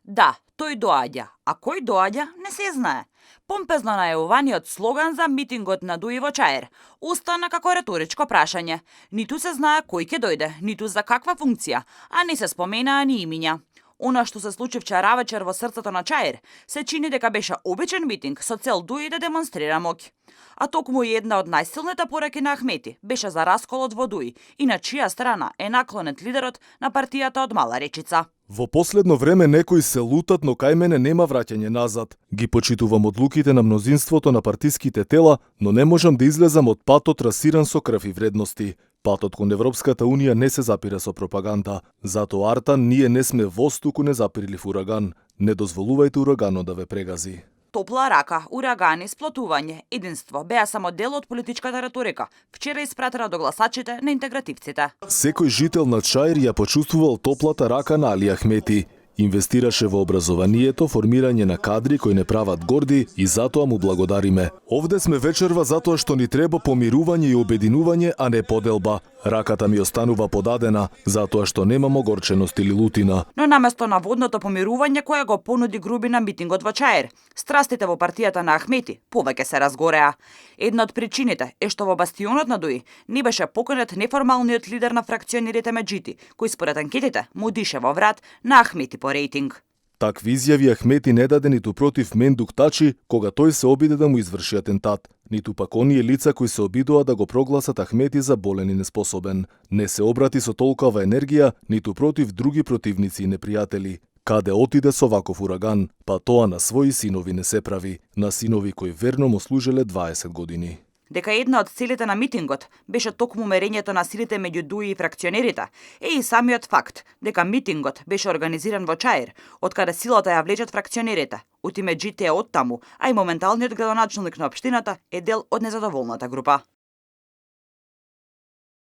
Да, тој доаѓа, а кој доаѓа не се знае. Помпезно најавуваниот слоган за митингот на Дуи во Чаир остана како реторичко прашање. Ниту се знае кој ќе дојде, ниту за каква функција, а не се споменаа ни имиња. Она што се случи вчера вечер во срцето на Чаир, се чини дека беше обичен митинг со цел Дуи да демонстрира моќ. А токму една од најсилните пораки на Ахмети беше за расколот во Дуи и на чија страна е наклонет лидерот на партијата од Мала Речица. Во последно време некои се лутат, но кај мене нема враќање назад. Ги почитувам одлуките на мнозинството на партиските тела, но не можам да излезам од патот расиран со крв и вредности. Патот кон Европската Унија не се запира со пропаганда. Затоа Артан, ние не сме воз, туку не запирилив ураган. Не дозволувајте ураганот да ве прегази. Топла рака, урагани, сплотување, единство беа само дел од политичката реторика, вчера испратена до гласачите на интегративците. Секој жител на Чаир ја почувствувал топлата рака на Али Ахмети. Инвестираше во образованието, формирање на кадри кои не прават горди и затоа му благодариме. Овде сме вечерва затоа што ни треба помирување и обединување, а не поделба. Раката ми останува подадена, затоа што немам огорченост или лутина. Но наместо на водното помирување кое го понуди Груби на митингот во Чаир, страстите во партијата на Ахмети повеќе се разгореа. Една од причините е што во бастионот на Дуи не беше поканет неформалниот лидер на фракционерите Меджити, кој според анкетите му дише во врат на Ахмети по рейтинг. Такви изјави Ахмети не даде ниту против Мендук Тачи, кога тој се обиде да му изврши атентат, ниту пак оние лица кои се обидоа да го прогласат Ахмети за болен и неспособен. Не се обрати со толкова енергија, ниту против други противници и непријатели. Каде отиде со ваков ураган, па тоа на своји синови не се прави, на синови кои верно му служеле 20 години. Дека една од целите на митингот беше токму мерењето на силите меѓу Дуи и фракционерите, е и самиот факт дека митингот беше организиран во Чаир, од каде силата ја влечат фракционерите. Утиме Джите е оттаму, а и моменталниот градоначелник на општината е дел од незадоволната група.